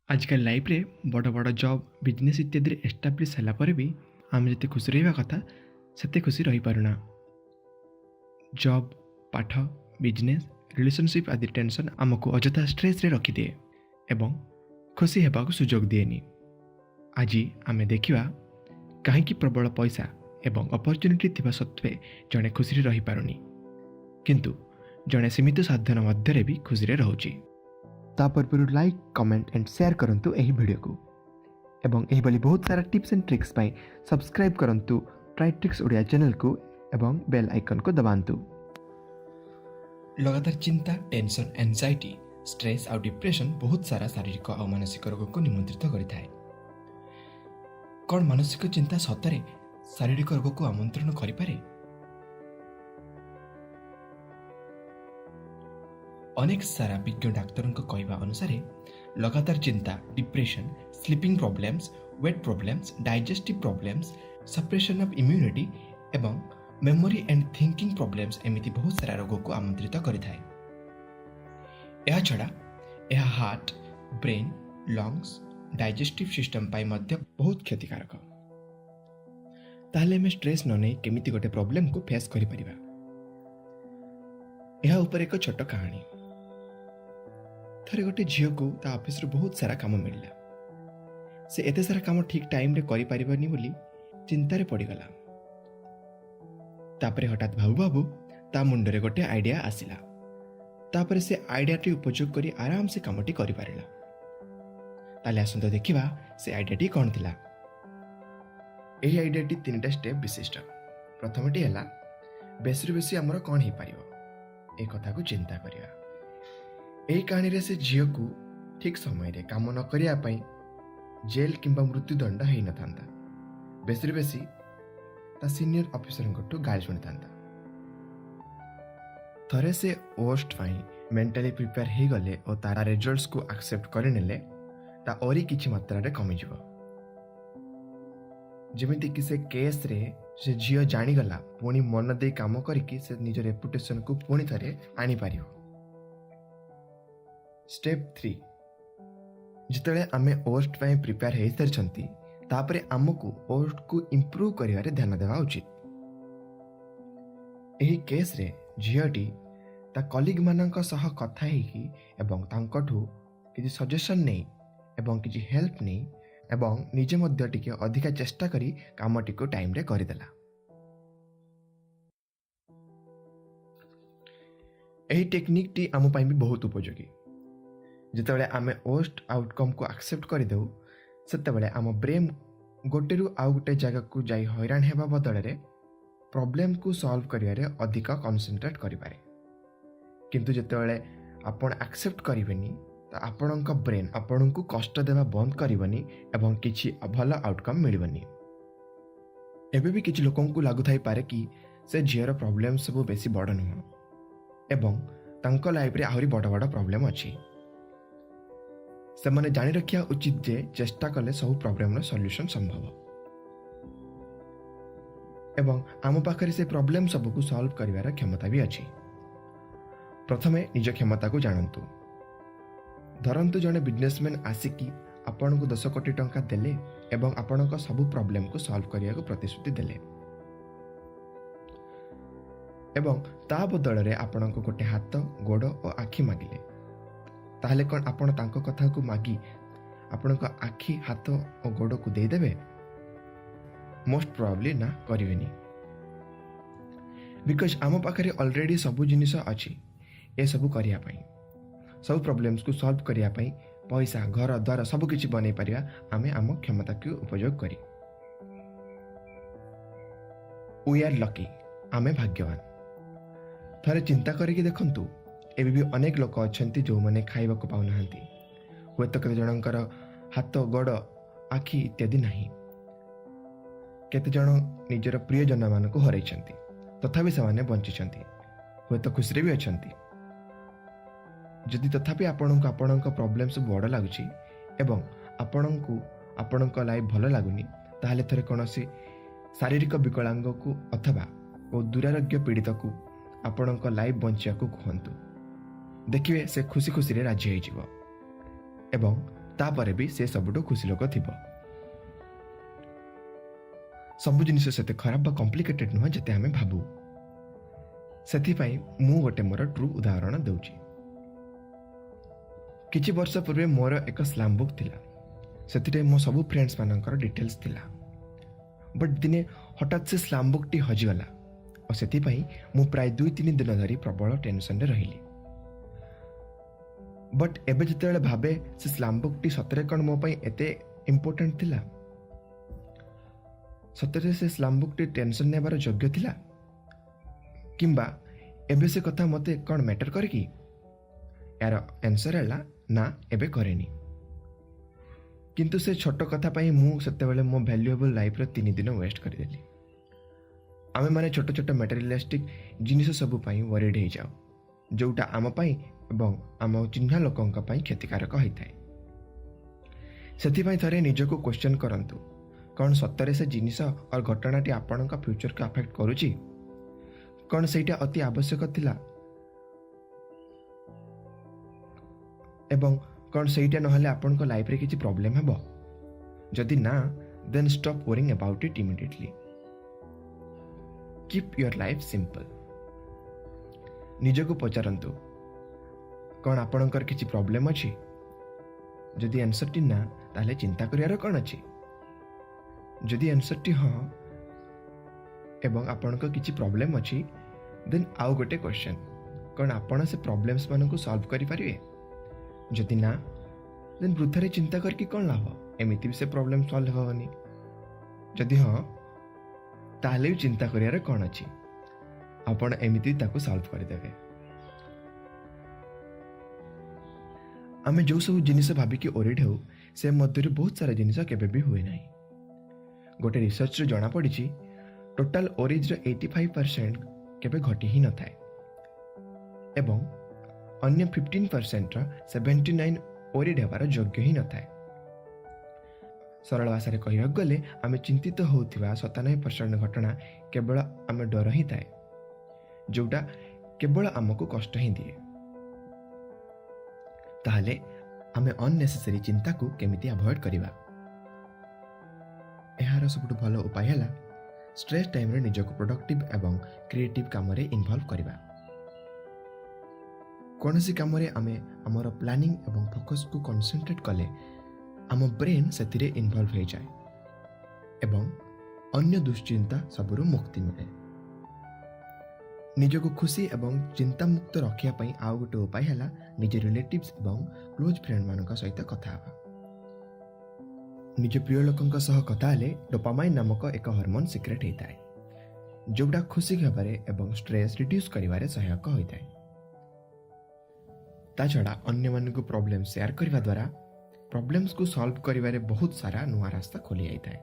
ଆଜିକାଲି ଲାଇଫ୍ରେ ବଡ଼ ବଡ଼ ଜବ୍, ବିଜନେସ୍ ଇତ୍ୟାଦିରେ ଏଷ୍ଟାବ୍ଲିଶ୍ ହେଲା ପରେ ବି ଆମେ ଯେତେ ଖୁସି ରହିବା କଥା ସେତେ ଖୁସି ରହିପାରୁନା। ଜବ୍, ପାଠ, ବିଜନେସ୍, ରିଲେସନସିପ୍ ଆଦି ଟେନସନ୍ ଆମକୁ ଅଯଥା ଷ୍ଟ୍ରେସ୍ରେ ରଖିଦିଏ ଏବଂ ଖୁସି ହେବାକୁ ସୁଯୋଗ ଦିଏନି। ଆଜି ଆମେ ଦେଖିବା କାହିଁକି ପ୍ରବଳ ପଇସା ଏବଂ ଅପରଚ୍ୟୁନିଟି ଥିବା ସତ୍ତ୍ୱେ ଜଣେ ଖୁସିରେ ରହିପାରୁନି, କିନ୍ତୁ ଜଣେ ସୀମିତ ସାଧନ ମଧ୍ୟରେ ବି ଖୁସିରେ ରହୁଛି। ତା ପୂର୍ବରୁ ଲାଇକ୍, କମେଣ୍ଟ ଆଣ୍ଡ ସେୟାର କରନ୍ତୁ ଏହି ଭିଡ଼ିଓକୁ ଏବଂ ଏହିଭଳି ବହୁତ ସାରା ଟିପ୍ସ ଆଣ୍ଡ ଟ୍ରିକ୍ସ ପାଇଁ ସବସ୍କ୍ରାଇବ୍ କରନ୍ତୁ ଟ୍ରାଇ ଟ୍ରିକ୍ସ ଓଡ଼ିଆ ଚ୍ୟାନେଲକୁ ଏବଂ ବେଲ୍ ଆଇକନ୍କୁ ଦବାନ୍ତୁ। ଲଗାତାର ଚିନ୍ତା, ଟେନସନ୍, ଆନଜାଇଟି, ଷ୍ଟ୍ରେସ୍ ଆଉ ଡିପ୍ରେସନ୍ ବହୁତ ସାରା ଶାରୀରିକ ଆଉ ମାନସିକ ରୋଗକୁ ନିମନ୍ତ୍ରିତ କରିଥାଏ। କ'ଣ ମାନସିକ ଚିନ୍ତା ସତରେ ଶାରୀରିକ ରୋଗକୁ ଆମନ୍ତ୍ରଣ କରିପାରେ? ଅନେକ ସାରା ବିଜ୍ଞ ଡାକ୍ତରଙ୍କ କହିବା ଅନୁସାରେ ଲଗାତାର ଚିନ୍ତା, depression, sleeping problems, weight problems, digestive problems, suppression of immunity ଏବଂ ମେମୋରି ଆଣ୍ଡ ଥିଙ୍କିଂ ପ୍ରୋବ୍ଲେମ୍ସ ଏମିତି ବହୁତ ସାରା ରୋଗକୁ ଆମନ୍ତ୍ରିତ କରିଥାଏ। ଏହାଛଡ଼ା ଏହା heart, brain, lungs, digestive system ପାଇଁ ମଧ୍ୟ ବହୁତ କ୍ଷତିକାରକ। ତାହେଲେ ଆମେ ଷ୍ଟ୍ରେସ୍ ନ ନେଇ କେମିତି ଗୋଟେ ପ୍ରୋବ୍ଲେମକୁ ଫେସ୍ କରିପାରିବା, ଏହା ଉପରେ ଏକ ଛୋଟ କାହାଣୀ। ଥରେ ଗୋଟେ ଝିଅକୁ ତା ଅଫିସରୁ ବହୁତ ସାରା କାମ ମିଳିଲା। ସେ ଏତେ ସାରା କାମ ଠିକ୍ ଟାଇମ୍ରେ କରିପାରିବନି ବୋଲି ଚିନ୍ତାରେ ପଡ଼ିଗଲା। ତାପରେ ହଠାତ୍ ଭାବୁ ଭାବୁ ତା ମୁଣ୍ଡରେ ଗୋଟେ ଆଇଡ଼ିଆ ଆସିଲା। ତାପରେ ସେ ଆଇଡ଼ିଆଟି ଉପଯୋଗ କରି ଆରାମସେ କାମଟି କରିପାରିଲା। ତାହେଲେ ଆସନ୍ତୁ ଦେଖିବା ସେ ଆଇଡ଼ିଆଟି କ'ଣ ଥିଲା। ଏହି ଆଇଡ଼ିଆଟି ତିନିଟା ଷ୍ଟେପ୍ ବିଶିଷ୍ଟ। ପ୍ରଥମଟି ହେଲା, ବେଶୀରୁ ବେଶୀ ଆମର କ'ଣ ହେଇପାରିବ, ଏ କଥାକୁ ଚିନ୍ତା କରିବା। ଏହି କାହାଣୀରେ ସେ ଝିଅକୁ ଠିକ୍ ସମୟରେ କାମ ନ କରିବା ପାଇଁ ଜେଲ୍ କିମ୍ବା ମୃତ୍ୟୁଦଣ୍ଡ ହେଇନଥାନ୍ତା, ବେଶୀରୁ ବେଶୀ ତା ସିନିୟର ଅଫିସରଙ୍କଠୁ ଗାଳି ଶୁଣିଥାନ୍ତା। ଥରେ ସେ ଓଷ୍ଟ ପାଇଁ ମେଣ୍ଟାଲି ପ୍ରିପେୟାର ହେଇଗଲେ ଓ ତା ରେଜଲ୍ଟସକୁ ଆକ୍ସେପ୍ଟ କରିନେଲେ, ତା ୱରି କିଛି ମାତ୍ରାରେ କମିଯିବ। ଯେମିତିକି ସେ କେସ୍ରେ ସେ ଝିଅ ଜାଣିଗଲା, ପୁଣି ମନ ଦେଇ କାମ କରିକି ସେ ନିଜ ରେପୁଟେସନକୁ ପୁଣି ଥରେ ଆଣିପାରିବ। ଷ୍ଟେପ୍ 3, ଯେତେବେଳେ ଆମେ ଓଷ୍ଟ ପାଇଁ ପ୍ରିପେୟାର ହେଇସାରିଛନ୍ତି, ତାପରେ ଆମକୁ ଓଷ୍ଟକୁ ଇମ୍ପ୍ରୁଭ୍ କରିବାରେ ଧ୍ୟାନ ଦେବା ଉଚିତ। ଏହି କେସ୍ରେ ଝିଅଟି ତା କଲିଗମାନଙ୍କ ସହ କଥା ହେଇକି ଏବଂ ତାଙ୍କଠୁ କିଛି ସଜେସନ୍ ନେଇ ଏବଂ କିଛି ହେଲ୍ପ ନେଇ ଏବଂ ନିଜେ ମଧ୍ୟ ଟିକେ ଅଧିକା ଚେଷ୍ଟା କରି କାମଟିକୁ ଟାଇମ୍ରେ କରିଦେଲା। ଏହି ଟେକ୍ନିକ୍ଟି ଆମ ପାଇଁ ବି ବହୁତ ଉପଯୋଗୀ। ଯେତେବେଳେ ଆମେ ଓଷ୍ଟ ଆଉଟକମ୍କୁ ଆକ୍ସେପ୍ଟ କରିଦେଉ, ସେତେବେଳେ ଆମ ବ୍ରେନ୍ ଗୋଟେରୁ ଆଉ ଗୋଟେ ଜାଗାକୁ ଯାଇ ହଇରାଣ ହେବା ବଦଳରେ ପ୍ରୋବ୍ଲେମକୁ ସଲ୍ଭ କରିବାରେ ଅଧିକ କନସେନ୍ଟ୍ରେଟ୍ କରିପାରେ। କିନ୍ତୁ ଯେତେବେଳେ ଆପଣ ଆକ୍ସେପ୍ଟ କରିବେନି, ତ ଆପଣଙ୍କ ବ୍ରେନ୍ ଆପଣଙ୍କୁ କଷ୍ଟ ଦେବା ବନ୍ଦ କରିବନି ଏବଂ କିଛି ଭଲ ଆଉଟକମ୍ ମିଳିବନି। ଏବେ ବି କିଛି ଲୋକଙ୍କୁ ଲାଗୁଥାଇପାରେ କି ସେ ଝିଅର ପ୍ରୋବ୍ଲେମ୍ ସବୁ ବେଶୀ ବଡ଼ ନୁହଁ ଏବଂ ତାଙ୍କ ଲାଇଫ୍ରେ ଆହୁରି ବଡ଼ ବଡ଼ ପ୍ରୋବ୍ଲେମ୍ ଅଛି। ସେମାନେ ଜାଣି ରଖିବା ଉଚିତ ଯେ ଚେଷ୍ଟା କଲେ ସବୁ ପ୍ରୋବ୍ଲେମର ସଲ୍ୟୁସନ୍ ସମ୍ଭବ ଏବଂ ଆମ ପାଖରେ ସେ ପ୍ରୋବ୍ଲେମ୍ ସବୁକୁ ସଲ୍ଭ କରିବାର କ୍ଷମତା ବି ଅଛି। ପ୍ରଥମେ ନିଜ କ୍ଷମତାକୁ ଜାଣନ୍ତୁ। ଧରନ୍ତୁ ଜଣେ ବିଜନେସମ୍ୟାନ୍ ଆସିକି ଆପଣଙ୍କୁ 10 କୋଟି ଟଙ୍କା ଦେଲେ ଏବଂ ଆପଣଙ୍କ ସବୁ ପ୍ରୋବ୍ଲେମକୁ ସଲ୍ଭ କରିବାକୁ ପ୍ରତିଶ୍ରୁତି ଦେଲେ ଏବଂ ତା ବଦଳରେ ଆପଣଙ୍କୁ ଗୋଟେ ହାତ, ଗୋଡ଼ ଓ ଆଖି ମାଗିଲେ, ତାହେଲେ କ'ଣ ଆପଣ ତାଙ୍କ କଥାକୁ ମାଗି ଆପଣଙ୍କ ଆଖି, ହାତ ଓ ଗୋଡ଼କୁ ଦେଇଦେବେ? ମୋଷ୍ଟ ପ୍ରୋବାବ୍ଲି ନା, କରିବେନି। Because ଆମ ପାଖରେ ଅଲରେଡ଼ି ସବୁ ଜିନିଷ ଅଛି ଏସବୁ କରିବା ପାଇଁ। ସବୁ ପ୍ରୋବ୍ଲେମ୍ସକୁ ସଲ୍ଭ କରିବା ପାଇଁ ପଇସା, ଘର ଦ୍ୱାର ସବୁକିଛି ବନେଇ ପାରିବା ଆମେ ଆମ କ୍ଷମତାକୁ ଉପଯୋଗ କରି। We are lucky, ଆମେ ଭାଗ୍ୟବାନ। ଥରେ ଚିନ୍ତା କରିକି ଦେଖନ୍ତୁ, ଏବେ ବି ଅନେକ ଲୋକ ଅଛନ୍ତି ଯେଉଁମାନେ ଖାଇବାକୁ ପାଉନାହାନ୍ତି। ହୁଏତ କେତେ ଜଣଙ୍କର ହାତ, ଗୋଡ଼, ଆଖି ଇତ୍ୟାଦି ନାହିଁ। କେତେଜଣ ନିଜର ପ୍ରିୟଜନମାନଙ୍କୁ ହରାଇଛନ୍ତି, ତଥାପି ସେମାନେ ବଞ୍ଚିଛନ୍ତି, ହୁଏତ ଖୁସିରେ ବି ଅଛନ୍ତି। ଯଦି ତଥାପି ଆପଣଙ୍କୁ ଆପଣଙ୍କ ପ୍ରୋବ୍ଲେମ୍ ସବୁ ବଡ଼ ଲାଗୁଛି ଏବଂ ଆପଣଙ୍କୁ ଆପଣଙ୍କ ଲାଇଫ୍ ଭଲ ଲାଗୁନି, ତାହେଲେ ଥରେ କୌଣସି ଶାରୀରିକ ବିକଳାଙ୍ଗକୁ ଅଥବା ଓ ଦୁରାରୋଗ୍ୟ ପୀଡ଼ିତକୁ ଆପଣଙ୍କ ଲାଇଫ୍ ବଞ୍ଚିବାକୁ କୁହନ୍ତୁ। ଦେଖିବେ ସେ ଖୁସି ଖୁସିରେ ରାଜି ହେଇଯିବ ଏବଂ ତାପରେ ବି ସେ ସବୁଠୁ ଖୁସି ଲୋକ ଥିବ। ସବୁ ଜିନିଷ ସେତେ ଖରାପ ବା କମ୍ପ୍ଲିକେଟେଡ୍ ନୁହେଁ ଯେତେ ଆମେ ଭାବୁ। ସେଥିପାଇଁ ମୁଁ ଗୋଟେ ମୋର ଟ୍ରୁ ଉଦାହରଣ ଦେଉଛି। କିଛି ବର୍ଷ ପୂର୍ବେ ମୋର ଏକ ସ୍ଲାମ୍ ବୁକ୍ ଥିଲା। ସେଥିରେ ମୋ ସବୁ ଫ୍ରେଣ୍ଡସ୍ ମାନଙ୍କର ଡିଟେଲ୍ସ ଥିଲା। ବଟ୍ ଦିନେ ହଠାତ୍ ସେ ସ୍ଲାମ୍ ବୁକ୍ଟି ହଜିଗଲା ଓ ସେଥିପାଇଁ ମୁଁ ପ୍ରାୟ 2-3 ଦିନ ଧରି ପ୍ରବଳ ଟେନସନରେ ରହିଲି। ବଟ୍ ଏବେ ଯେତେବେଳେ ଭାବେ, ସେ ସ୍ଲାମ୍ ବୁକ୍ଟି ସତରେ କ'ଣ ମୋ ପାଇଁ ଏତେ ଇମ୍ପୋର୍ଟାଣ୍ଟ ଥିଲା? ସତରେ ସେ ସ୍ଲାମ୍ ବୁକ୍ଟି ଟେନସନ୍ ନେବାର ଯୋଗ୍ୟ ଥିଲା? କିମ୍ବା ଏବେ ସେ କଥା ମୋତେ କ'ଣ ମ୍ୟାଟର୍ କରେ କି? ଏହାର ଆନ୍ସର୍ ହେଲା ନା, ଏବେ କରେନି। କିନ୍ତୁ ସେ ଛୋଟ କଥା ପାଇଁ ମୁଁ ସେତେବେଳେ ମୋ ଭ୍ୟାଲୁଏବଲ୍ ଲାଇଫ୍ର 3 ଦିନ ୱେଷ୍ଟ କରିଦେଲି। ଆମେମାନେ ଛୋଟ ଛୋଟ ମେଟେରିଆଲିଷ୍ଟିକ୍ ଜିନିଷ ସବୁ ପାଇଁ ୱରିଡ୍ ହେଇଯାଉ, ଯେଉଁଟା ଆମ ପାଇଁ ଏବଂ ଆମ ଚିହ୍ନା ଲୋକଙ୍କ ପାଇଁ କ୍ଷତିକାରକ ହୋଇଥାଏ। ସେଥିପାଇଁ ଥରେ ନିଜକୁ କ୍ୱେଶ୍ଚନ୍ କରନ୍ତୁ, କ'ଣ ସତରେ ସେ ଜିନିଷ ଅର୍ ଘଟଣାଟି ଆପଣଙ୍କ ଫ୍ୟୁଚରକୁ ଆଫେକ୍ଟ କରୁଛି? କ'ଣ ସେଇଟା ଅତି ଆବଶ୍ୟକ ଥିଲା ଏବଂ କ'ଣ ସେଇଟା ନହେଲେ ଆପଣଙ୍କ ଲାଇଫରେ କିଛି ପ୍ରୋବ୍ଲେମ୍ ହେବ? ଯଦି ନା, then stop worrying about it immediately. Keep your life simple. ନିଜକୁ ପଚାରନ୍ତୁ, କ'ଣ ଆପଣଙ୍କର କିଛି ପ୍ରୋବ୍ଲେମ୍ ଅଛି? ଯଦି ଆନ୍ସର୍ଟି ନା, ତାହେଲେ ଚିନ୍ତା କରିବାର କ'ଣ ଅଛି? ଯଦି ଆନ୍ସର୍ଟି ହଁ ଏବଂ ଆପଣଙ୍କ କିଛି ପ୍ରୋବ୍ଲେମ୍ ଅଛି, ଦେନ୍ ଆଉ ଗୋଟେ କ୍ୱେଶ୍ଚନ୍, କ'ଣ ଆପଣ ସେ ପ୍ରୋବ୍ଲେମ୍ସ ମାନଙ୍କୁ ସଲ୍ଭ କରିପାରିବେ? ଯଦି ନା, ଦେନ୍ ବୃଥାରେ ଚିନ୍ତା କରିକି କ'ଣ ଲାଭ? ଏମିତି ବି ସେ ପ୍ରୋବ୍ଲେମ୍ ସଲ୍ଭ ହେବନି। ଯଦି ହଁ, ତାହେଲେ ବି ଚିନ୍ତା କରିବାର କ'ଣ ଅଛି? ଆପଣ ଏମିତି ତାକୁ ସଲ୍ଭ କରିଦେବେ। ଆମେ ଯେଉଁ ସବୁ ଜିନିଷ ଭାବିକି ଓରିଡ୍ ହେଉ, ସେ ମଧ୍ୟରୁ ବହୁତ ସାରା ଜିନିଷ କେବେ ବି ହୁଏ ନାହିଁ। ଗୋଟେ ରିସର୍ଚ୍ଚରୁ ଜଣାପଡ଼ିଛି, ଟୋଟାଲ ୱରିଜ୍ର 85% କେବେ ଘଟି ହିଁ ନଥାଏ ଏବଂ ଅନ୍ୟ 15%ର 79 ଓରିଡ୍ ହେବାର ଯୋଗ୍ୟ ହିଁ ନଥାଏ। ସରଳ ଭାଷାରେ କହିବାକୁ ଗଲେ, ଆମେ ଚିନ୍ତିତ ହେଉଥିବା 97% ଘଟଣା କେବଳ ଆମ ଡର ହିଁ ଥାଏ, ଯେଉଁଟା କେବଳ ଆମକୁ କଷ୍ଟ ହିଁ ଦିଏ। ତାହେଲେ ଆମେ ଅନନେସେସରି ଚିନ୍ତାକୁ କେମିତି ଆଭଏଡ଼ କରିବା? ଏହାର ସବୁଠୁ ଭଲ ଉପାୟ ହେଲା ଷ୍ଟ୍ରେସ୍ ଟାଇମ୍ରେ ନିଜକୁ ପ୍ରଡକ୍ଟିଭ୍ ଏବଂ କ୍ରିଏଟିଭ୍ କାମରେ ଇନଭଲ୍ଭ କରିବା। କୌଣସି କାମରେ ଆମେ ଆମର ପ୍ଲାନିଂ ଏବଂ ଫୋକସ୍କୁ କନସେନ୍ଟ୍ରେଟ୍ କଲେ ଆମ ବ୍ରେନ୍ ସେଥିରେ ଇନଭଲ୍ଭ ହୋଇଯାଏ ଏବଂ ଅନ୍ୟ ଦୁଶ୍ଚିନ୍ତା ସବୁରୁ ମୁକ୍ତି ମିଳେ। ନିଜକୁ ଖୁସି ଏବଂ ଚିନ୍ତାମୁକ୍ତ ରଖିବା ପାଇଁ ଆଉ ଗୋଟେ ଉପାୟ ହେଲା ନିଜ ରିଲେଟିଭ୍ସ ଏବଂ କ୍ଲୋଜ୍ ଫ୍ରେଣ୍ଡମାନଙ୍କ ସହିତ କଥା ହେବା। ନିଜ ପ୍ରିୟ ଲୋକଙ୍କ ସହ କଥା ହେଲେ ଡୋପାମାଇନ୍ ନାମକ ଏକ ହରମୋନ୍ ସିକ୍ରେଟ୍ ହୋଇଥାଏ, ଯେଉଁଟା ଖୁସି ହେବାରେ ଏବଂ ଷ୍ଟ୍ରେସ୍ ରିଡ୍ୟୁସ୍ କରିବାରେ ସହାୟକ ହୋଇଥାଏ। ତା ଛଡ଼ା ଅନ୍ୟମାନଙ୍କୁ ପ୍ରୋବ୍ଲେମ୍ ସେୟାର କରିବା ଦ୍ୱାରା ପ୍ରୋବ୍ଲେମ୍ସକୁ ସଲ୍ଭ କରିବାରେ ବହୁତ ସାରା ନୂଆ ରାସ୍ତା ଖୋଲି ଯାଇଥାଏ।